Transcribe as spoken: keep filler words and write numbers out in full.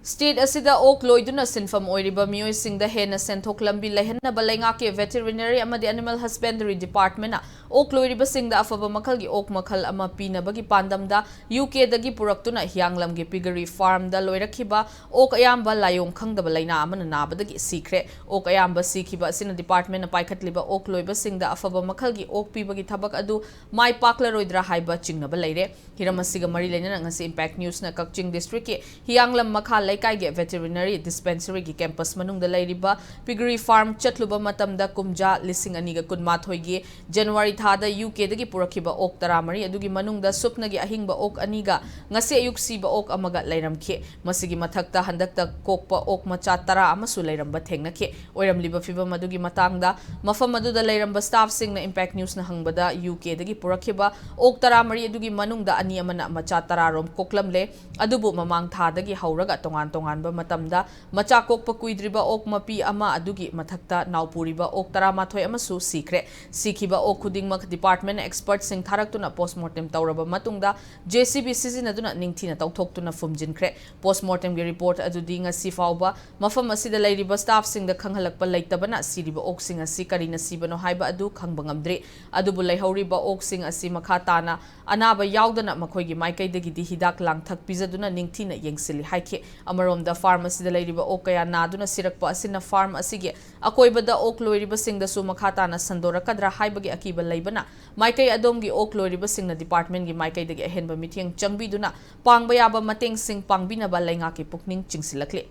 State ꯑꯁꯤꯗ ꯑꯣꯛ ꯂꯣꯏꯗꯨꯅ ꯁꯤꯟꯐꯝ ꯑꯣꯏꯔꯤꯕ ꯃꯤꯑꯣꯏꯁꯤꯡꯗ ꯍꯦꯟꯅ ꯁꯦꯟꯊꯣꯛ ꯂꯝꯕꯤ ꯂꯩꯍꯟꯅꯕ ꯂꯩꯉꯥꯛꯀꯤ Veterinary ꯑꯃꯗꯤ Animal Husbandry Departmentꯅ ꯑꯣꯛ ꯂꯣꯏꯔꯤꯕꯁꯤꯡꯗ ꯑꯐꯕ ꯃꯈꯜꯒꯤ ꯑꯣꯛ ꯃꯈꯜ ꯑꯃ ꯄꯤꯅꯕꯒꯤ ꯄꯥꯟꯗꯝꯗ UKꯗꯒꯤ ꯄꯨꯔꯛꯇꯨꯅ ꯍꯤꯌꯥꯡꯂꯝꯒꯤ piggery farmꯗ ꯂꯣꯏꯔꯛꯈꯤꯕ ꯑꯣꯛ ꯑꯌꯥꯝꯕ ꯂꯥꯏꯑꯣꯡ ꯈꯪꯗꯕ ꯂꯥꯏꯅꯥ ꯑꯃꯅ ꯅꯥꯕꯗꯒꯤ ꯁꯤꯈ꯭ꯔꯦ꯫ ꯑꯣꯛ ꯑꯌꯥꯝꯕ ꯁꯤꯈꯤꯕ ꯑꯁꯤꯅ departmentꯅ ꯄꯥꯏꯈꯠꯂꯤꯕ ꯑꯣꯛ ꯂꯣꯏꯕꯁꯤꯡꯗ ꯑꯐꯕ ꯃꯈꯜꯒꯤ ꯑꯣꯛ ꯄꯤꯕꯒꯤ ꯊꯕꯛ ꯑꯗꯨ ꯃꯥꯏ ꯄꯥꯛꯂꯔꯣꯏꯗ꯭ꯔꯥ ꯍꯥꯏꯕ ꯆꯤꯡꯅꯕ ꯂꯩꯔꯦ꯫ ꯍꯤꯔꯝ ꯑꯁꯤꯒ ꯃꯔꯤ ꯂꯩꯅꯅ ꯉꯁꯤ Impact Newsꯅ ꯀꯛꯆꯤꯡ districtꯀꯤ ꯍꯤꯌꯥꯡꯂꯝ ꯃꯈꯥ ꯂꯩꯀꯥꯏꯒꯤ Veterinary Dispensaryꯒꯤ campus ꯃꯅꯨꯡꯗ ꯂꯩꯔꯤꯕ piggery farm ꯆꯠꯂꯨꯕ ꯃꯇꯝꯗ ꯀꯨꯝꯖꯥ ꯂꯤꯁꯤꯡ ꯑꯅꯤꯒ ꯀꯨꯟꯃꯥꯊꯣꯏꯒꯤ January ꯊꯥꯗ UKꯗꯒꯤ ꯄꯨꯔꯛꯈꯤꯕ ꯑꯣꯛ ꯇꯔꯥꯃꯔꯤ ꯑꯗꯨꯒꯤ ꯃꯅꯨꯡꯗ ꯁꯨꯞꯅꯒꯤ ꯑꯍꯤꯡꯕ ꯑꯣꯛ ꯑꯅꯤꯒ ꯉꯁꯤ ꯑꯌꯨꯛ ꯁꯤꯕ ꯑꯣꯛ ꯑꯃꯒ ꯂꯩꯔꯝꯈꯤ꯫ ꯃꯁꯤꯒꯤ ꯃꯊꯛꯇ ꯍꯟꯗꯛꯇ ꯀꯣꯛꯄ ꯑꯣꯛ ꯃꯆꯥ ꯇꯔꯥ ꯑꯃꯁꯨ ꯂꯩꯔꯝꯕ ꯊꯦꯡꯅꯈꯤ꯫ ꯑꯣꯏꯔꯝꯂꯤꯕ ꯐꯤꯚꯝ ꯑꯗꯨꯒꯤ ꯃꯇꯥꯡꯗ ꯃꯐꯝ ꯑꯗꯨꯗ ꯂꯩꯔꯝꯕ staffꯁꯤꯡꯅ Impact Newsꯅ ꯍꯪꯕꯗ, UKꯗꯒꯤ ꯄꯨꯔꯛꯈꯤꯕ ꯑꯣꯛ ꯇꯔꯥꯃꯔꯤ ꯑꯗꯨꯒꯤ ꯃꯅꯨꯡꯗ ꯑꯅꯤ ꯑꯃꯅ ꯃꯆꯥ ꯇꯔꯥꯔꯣꯝ ꯀꯣꯛꯂꯝꯂꯦ꯫ ꯑꯗꯨꯕꯨ ꯃꯃꯥꯡ ꯊꯥꯗꯒꯤ ꯍꯧꯔꯒ ꯇꯣꯉꯥꯟ ꯇꯣꯉꯥꯟꯕ ꯃꯇꯝꯗ ꯃꯆꯥ ꯀꯣꯛꯄ ꯀꯨꯏꯗ꯭ꯔꯤꯕ ꯑꯣꯛ ꯃꯄꯤ ꯑꯃ ꯑꯗꯨꯒꯤ ꯃꯊꯛꯇ ꯅꯥꯎꯄꯨꯔꯤꯕ ꯑꯣꯛ ꯇꯔꯥꯃꯥꯊꯣꯏ ꯑꯃꯁꯨ ꯁꯤꯈ꯭ꯔꯦ꯫ ꯁꯤꯈꯤꯕ ꯑꯣꯛ ꯈꯨꯗꯤꯡꯃꯛ department expertꯁꯤꯡ ꯊꯥꯔꯛꯇꯨꯅ post mortem ꯇꯧꯔꯕ ꯃꯇꯨꯡꯗ JCB ꯁꯤꯖꯤꯟꯅꯗꯨꯅ ꯅꯤꯡꯊꯤꯅ ꯇꯧꯊꯣꯛꯇꯨꯅ ꯐꯨꯝꯖꯤꯟꯈ꯭ꯔꯦ꯫ Post mortemꯒꯤ report ꯑꯗꯨꯗꯤ ꯉꯁꯤ ꯐꯥꯎꯕ ꯃꯐꯝ ꯑꯁꯤꯗ ꯂꯩꯔꯤꯕ staffꯁꯤꯡꯗ ꯈꯪꯍꯜꯂꯛꯄ ꯂꯩꯇꯕꯅ ꯁꯤꯔꯤꯕ ꯑꯣꯛꯁꯤꯡ ꯑꯁꯤ ꯀꯔꯤꯅ ꯁꯤꯕꯅꯣ ꯍꯥꯏꯕ ꯑꯗꯨ ꯈꯪꯕ ꯉꯝꯗ꯭ꯔꯤ꯫ ꯑꯗꯨꯕꯨ ꯂꯩꯍꯧꯔꯤꯕ ꯑꯣꯛꯁꯤꯡ ꯑꯁꯤ ꯃꯈꯥ ꯇꯥꯅ ꯑꯅꯥꯕ ꯌꯥꯎꯗꯅ ꯃꯈꯣꯏꯒꯤ ꯃꯥꯏꯀꯩꯗꯒꯤꯗꯤ ꯍꯤꯗꯥꯛ ꯂꯥꯡꯊꯛ ꯄꯤꯖꯗꯨꯅ ꯅꯤꯡꯊꯤꯅ ꯌꯦꯡꯁꯤꯜꯂꯤ ꯍꯥꯏꯈꯤ꯫ ꯑꯃꯔꯣꯝꯗ farm ꯑꯁꯤꯗ ꯂꯩꯔꯤꯕ ꯑꯣꯛ ꯀꯌꯥ ꯅꯥꯗꯨꯅ ꯁꯤꯔꯛꯄ ꯑꯁꯤꯅ farm ꯑꯁꯤꯒꯤ ꯑꯀꯣꯏꯕꯗ ꯑꯣꯛ ꯂꯣꯏꯔꯤꯕꯁꯤꯡꯗꯁꯨ ꯃꯈꯥ ꯇꯥꯅ ꯁꯟꯗꯣꯔꯛꯀꯗ꯭ꯔꯥ ꯍꯥꯏꯕꯒꯤ ꯑꯀꯤꯕ ꯂꯩꯕꯅ ꯃꯥꯏꯀꯩ ꯑꯗꯣꯝꯒꯤ ꯑꯣꯛ ꯂꯣꯏꯔꯤꯕꯁꯤꯡꯅ departmentꯒꯤ ꯃꯥꯏꯀꯩꯗꯒꯤ ꯑꯍꯦꯟꯕ ꯃꯤꯠꯌꯦꯡ ꯆꯪꯕꯤꯗꯨꯅ ꯄꯥꯡꯕ ꯌꯥꯕ ꯃꯇꯦꯡꯁꯤꯡ ꯄꯥꯡꯕꯤꯅꯕ ꯂꯩꯉꯥꯛꯀꯤ ꯄꯨꯛꯅꯤꯡ ꯆꯤꯡꯁꯤꯜꯂꯛꯂꯤ꯫